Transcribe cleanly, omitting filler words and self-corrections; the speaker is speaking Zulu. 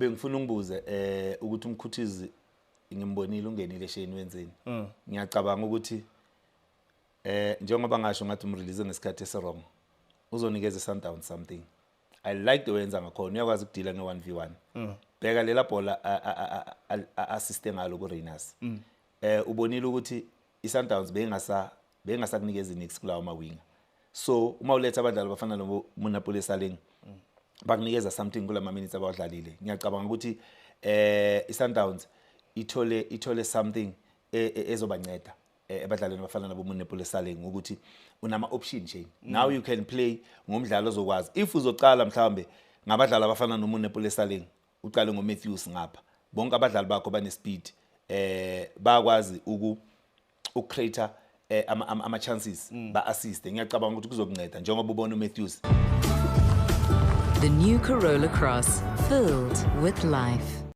Bengifuna ungibuze ukuthi uMkhuthizi ngimbonile ungenile esheni, wenzeni? Ngiyacabanga ukuthi njengoba ngasho ngathi umrelease ngesikhathi esi-wrong, uzonikeza i-Sundowns something. I like the way yenza ngakhona, uyakwazi ukudila nge-1v1. Bheka lela bhola assiste ngalo ku-Rayners. Ubonile ukuthi i-Sundowns bengasakunikeza nix kulawo mawinga, so uma uletha abadlali abafana nobo Monnapule Saleng, bakunikeza something kulama minutes abawadlalile. Ngiyacabanga ukuthi i-Sundowns ithole something ezobanceda ebadlalini abafana nabo Monnapule Saleng, ukuthi unama option, Shane. Now you can play ngomdlalo ozokwazi if uzocala mhlawumbe ngabadlali abafana noMonnapule Saleng, uqale ngoMatthews ngapha, bonke abadlali bakho bane speed, bayakwazi ukucreate ama chances, ba assist. Ngiyacabanga ukuthi kuzokunceda njengoba ubona uMatthews. The new Corolla Cross, filled with life.